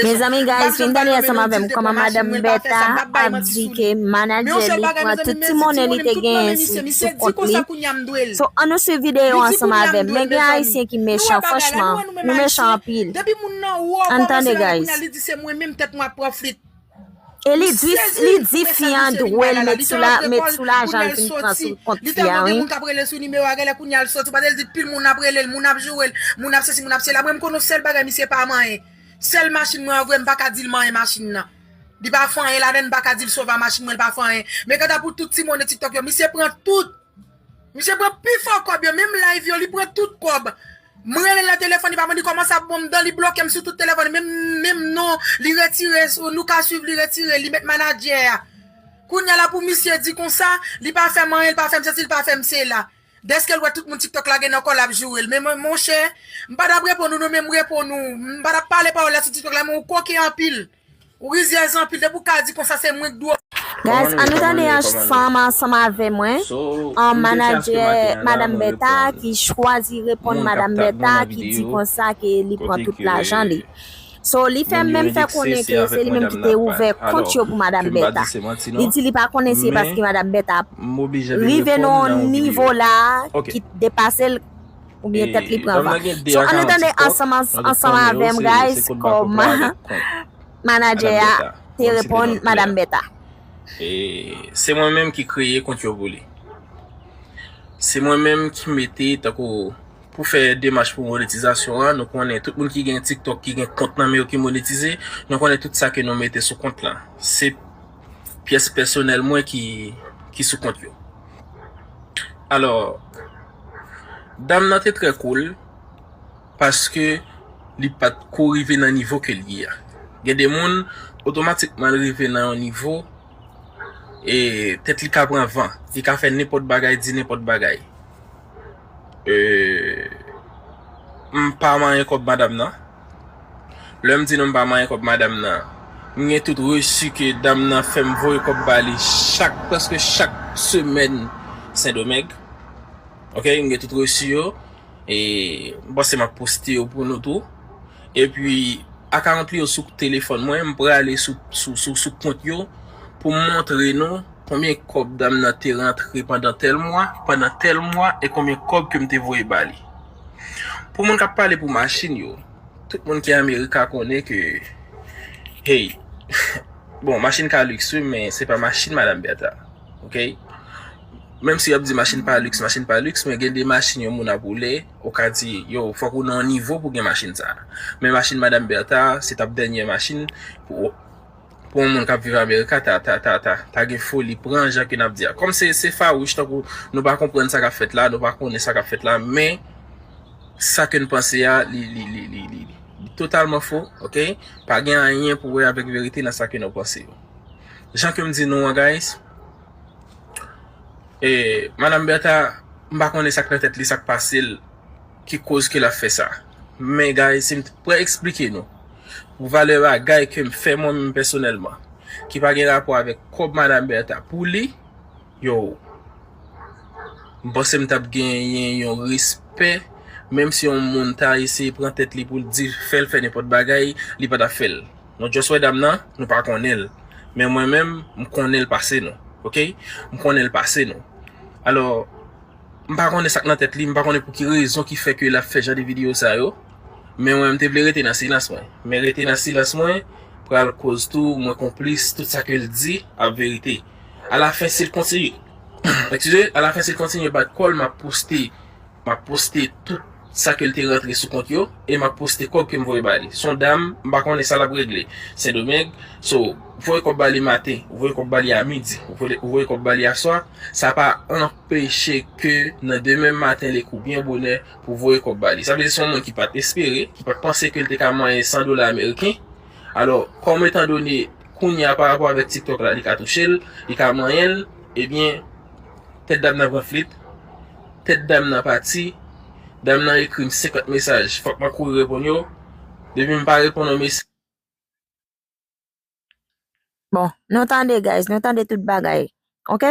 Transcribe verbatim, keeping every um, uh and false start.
Mezanmi, guys, vin tande ansanm avè m kòman madanm Bèta ap di ke manadjè li pran tout ti monnen li te genyen sou, sou kont li. So, ann nou swiv videyo ansanm avè m. Men gen ayisyen ki mechan, franchman. Nou mechan anpil. Ann tande, guys. E li di, li di fi an dwe l met sou la, met sou lajan l fin pran sou kont fi a, wi. Moun k ap rele sou nimewo a, genlè kounye a l soti, paske l di pil moun ap rele l, moun ap joure l, moun ap sesi, moun ap sela. Mwen, m konnen yon sèl bagay misye pa manyen. Sèl machin mwen an vre, m pa ka di l manyen machin nan. Li pa fè anyen ladan, m pa ka di l sove machin mwen, li pa fè anyen. Men gade pou tout ti monnen TikTok yo, misye pran tout. Misye pran pifò kòb yo, menm live yo, li pran tout kòb. Mwen rele l nan telefòn, li pa mande kòman sa bon m dan, li bloke m sou tout telefòn, menm, menm non, li retire, nou ka swiv, li retire, li met manadjè a. Kounye a la pou misye di konsa, li pa fè m anyen, li pa fè m sesi, li pa fè m sela. Dèske l wè tout moun TikTok la gen nan kò l ap joure l. Men mwen, monchè, m pa t ap reponn ou non, men m reponn ou. M pa t ap pale pawòl la sou TikTok la, men ou koken anpil. Ou rizyèz anpil, depi w ka di konsa se mwen k dwe w. Guys, ann nou tande ansanm, ansanm avè mwen. An manadjè madanm Bèta ki chwazi reponn madanm Bèta ki di konsa ke li pran tout lajan li. So, li fè menm fè konnen ke se li menm ki te ouvè kont yo pou madanm Bèta. Li di li pa konnen si se paske madanm Bèta rive nan yon nivo la ki depase l oubyen tèt li pran van. So, ann nou tande ansanm, ansanm avè m, guys, kòman manadjè a te reponn madanm Bèta. Se mwen menm ki kreye kont yo pou li. Se mwen menm ki mete tankou pou fè demach pou monetizasyon an, nou konnen tout moun ki gen TikTok, ki gen kont nan men yo ki monetize, nou konnen tout sa ke nou mete sou kont lan. Se pyès pèsonèl mwen ki, ki sou kont yo. Alò, dam nan te trè cool, paske li pa t ko rive nan nivo ke l ye a. Gen de moun, otomatikman l rive nan yon nivo, e tèt li ka pran van, li ka fè nenpòt bagay, di nenpòt bagay. M pa manyen kòb madanm nan. Lè m di nou m pa manyen kòb madanm nan, m gen tout resi ke dam nan fè m voye kòb ba li chak, prèske chak semèn Sendomeng. Ok, m gen tout resi yo. E m panse m ap poste yo pou nou tou. Epi, akawont li yo sou telefòn mwen, m prale sou, sou, sou, sou kont yo pou m montre nou konbyen kòb dam nan te rantre pandan tèl mwa, pandan tèl mwa, e konbyen kòb ke m te voye ba li. Pou moun k ap pale pou machin yo, tout moun ki Amerika konnen ke, hey, bon, machin ka liks wi, men se pa machin Madanm Bèta, ok? Menm si y ap di machin pa liks, machin pa liks, men gen de machin yon moun ap woule, ou ka di, yo, fòk ou nan yon nivo pou gen machin sa. Men machin Madanm Bèta, se t ap dènye machin pou, pou yon moun k ap viv Amerika, ta, ta, ta, ta, ta gen foli pran, jan ke n ap di a. Kòm se, se fawouch, tankou nou pa konprann sa k ap fèt la, nou pa konnen sa k ap fèt la, men sa ke n panse a, li, li, li, li, li, li totalman fo, ok? Pa gen anyen pou wè avèk verite nan sa ke nou panse yo. Jan ke m di nou an, guys, e, Madanm Bèta, m pa konnen sa k nan tèt li, sa k pase l, ki koz ke l ap fè sa. Men, guys, si m t pran eksplike nou, pou valè bagay ke m fè mwen menm pèsonèlman, ki pa gen rapò avèk kòb Madanm Bèta pou li, yo, m panse m t ap genyen yon respè, menm si yon moun ta eseye pran tèt li pou l di fè l fè nenpòt bagay, li pa t ap fè l. Nou just wè dam nan, nou pa konnen l. Men mwen menm, m konnen l pase nou, ok? M konnen l pase nou. Alò, m pa konnen sa k nan tèt li, m pa konnen pou ki rezon ki fè ke l ap fè jan de videyo sa yo. Men mwen, m te vle rete nan silans mwen. Men rete nan silans mwen pral koz tou mwen konplis tout sa ke l di ap verite. Alafen, si l kontinye, eskize, alafen, si l kontinye bat kò l, m ap poste, m ap poste tout sa ke l te rantre sou kont yo, e m ap poste kòb ke m voye ba li. Se yon dam, m pa konnen sa l ap regle. Sendomeng, so, voye kòb ba li maten, ou voye kòb ba li a midi, ou voye, ou voye kòb ba li a swa, sa pa anpeche ke nan demen maten, li kou byen bonè, pou voye kòb ba li. Sa vle di se yon moun ki pa t espere, ki pa t panse ke l te ka manyen san dola ameriken. Alò, kòm etandone, kounye a, pa rapò avèk TikTok la, li ka touche l, li ka manyen l, ebyen, tèt dam nan pran flit, tèt dam nan pati, dam nan ekri m senkant mesaj, fòk mwen kouri reponn yo, depi m pa reponn yon mesaj. Bon, nou tande, guys, nou tande tout bagay, ok?